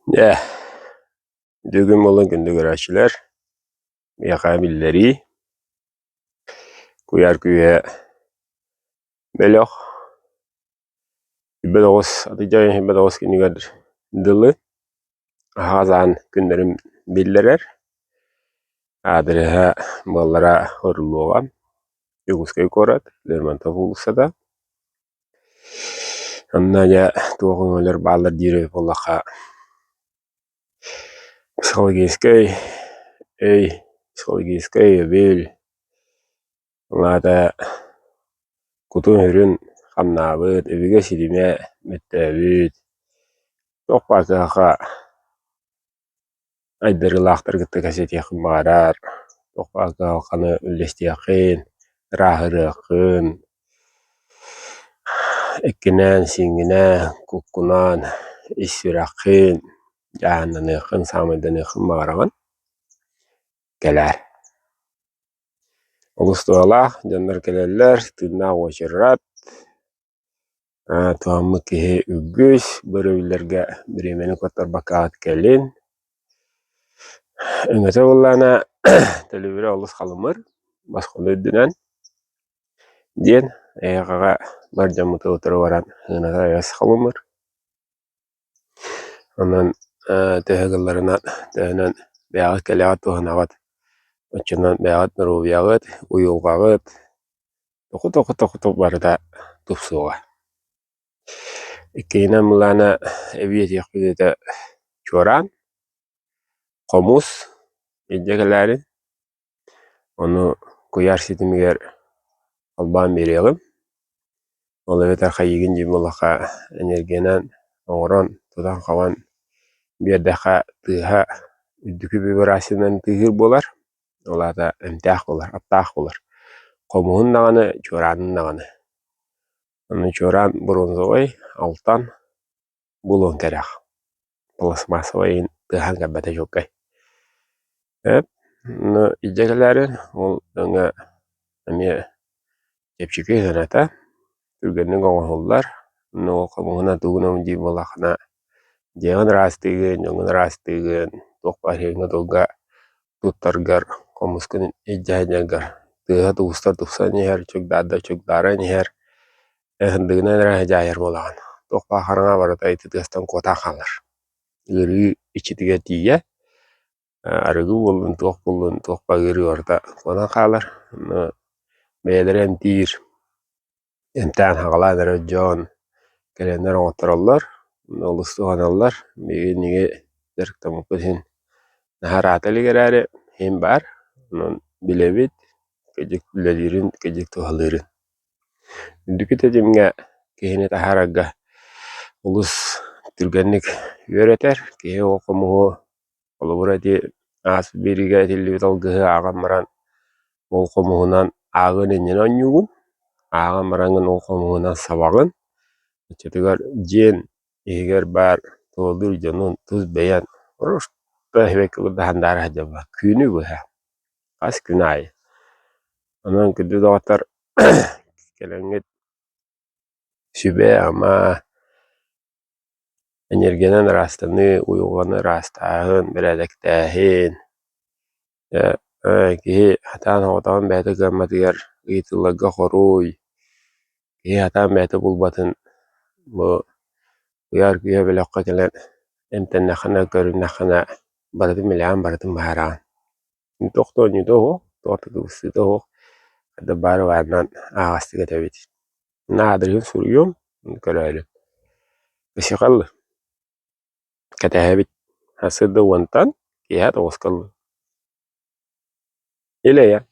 Дьэ, бүгүн буолан күндү көрөөччүлэр, миэхэ биллэрии, куйаар күүһэ бөлөх 29 атырдьах 29 күнүгэр дылы аһаҕас аан күннэрин биллэрэр, аадырыһа буоллара Орлова, Дьокуускай куорат, Лермонтов уулуссата. Онно дьэ туох өҥөлөр бааллар диир эбит буоллахха, психологическай өй, психологическай өйөбүл, ол аата кутун-сүрүн хамнаабыт, өбүгэ ситимэ мөттөөбүт, туох баар кыһалҕа Айдарыылаахтары кытта кэпсэтиэххин баҕарар, туох баар кыһалҕаны үллэстиэххин, ырааһырыаххын, эккинээн-сииҥҥинээн, куккунаан, ис сүрэххин дьаһаннаныаххын, саамайданыаххын баҕараҕын, кэлээр. Олус туһалаах дьоннор кэлэллэр, тыыннаах уочарат, Туһаммыт киһи үгүс, бөрөбүллэргэ бириэмэни куоттарбаккаҕыт кэлин. Өҥөтө буоллаҕына төлөбүрэ олус халымыр, босхону үрдүнэн диэн эйиэхэҕэ бар дьоммутун утары баран сыаната эс халымыр. Онон төһө гылларынан төһөнөн бэйэҕит кэлэҕит туһанаҕыт, оччонон бэйэҕит доруобуйаҕыт, уйулҕаҕыт Тоху-тоху-тоху барыта тупсуоҕа. Иккиһинэн былаана эбии этиэхпит этэ чуораан, хомус илдьэ кэлээрин, ону куйаар ситимигэр холбоон биэриэҕим. Ол эбэтэр хайыыгын дии буоллахха энергиянан оҥорон, тутан-хабан биэрдэххэ тыаһа үрдүкү вибрациянан тыаһыыр буолар. Ол аата эмтээх буолар, аптаах буолар. Хомуһун даҕаны, чуораанын даҕаны. Аны чуораан бронзовай, алтан буолуон кэрэх. Пластмассовай иһин тыаһаан кэлбэтэ чуолкай. Эп, ону илдьэ кэлээрин, ол өҥө эмиэ чэпчэки сыаната, түргэнник оҥоһуллар. Онно ол хомуһунан тугун диир буоллаххына, дьиэҕин ыраастыыгын, дьоҥҥун ыраастыыгын, туох баар иһиҥҥэ-тылга туттаргар, хомускун илдьэ сылдьаргар тыаһа тубустар тупсан иһэр, чугдаарда чугдааран иһэр, ыһындыгынан эрэ дьаайар буолаҕын. Туох баар хараҥа барыта ити тыастан куотан хаалар. Ыарыы иччитигэр тиийэ, арыгы буоллун, туох буоллун, туох баар ыарыы барыта куотан хаалар. Онно бэйэлэрэ эмтиир эмтээн хаҕалаан эрэр дьон кэлэннэр оҥоттороллор, олус туһаналлар. Биһиги дьарыктаммыппыт иһин наһаа ыраата илик эрээри иһин баар, онон билэбит, кыдьык үлэлиирин, кыдьык туһалыырын. Үрдүкү тэтимҥэ киһини таһаарарга олус түргэнник үөрэтэр, киһи ол хомуһу Холобура ити ааспыт биэриигэ этиллибит алгыһы ааҕан баран ол хомуһунан ааҕыан иннинэ оонньуугун, ааҕан бараҥҥын ол хомуһунан сабаҕын, оччотугар дьиэн иһигэр баар тулалыыр дьонун тус бэйэн просто эбэккэ курдаһандаара сылдьаллар күнү быһа, хас күн аайы. Онон күндү доҕоттор кэлэҥҥит сүбэ-ама Энергиянан ыраастаныы, уйулҕаны ыраастааһын, бэрээдэктээһин киһи сатаан оҕотоҕун бэйэтэ кыамматыгар ыйытыыларга хоруй, киһи сатаан бэйэтэ булбатын бу куйаар күүһэ бөлөххө кэлэн эмтэннэххинэ, көрүннэххинэ барытын билэҕин, барытын быһаараҕын. Туох да оонньуута суох, туох да кыбыстыыта суох, хайдах баары баарынан аһаҕастык этэбит. Аадырыһын суруйуом, көрөөрү. Өссө Кэтэһэбит. Сарсыарда уонтан киэһэ тоҕуска дылы. Илэйэ.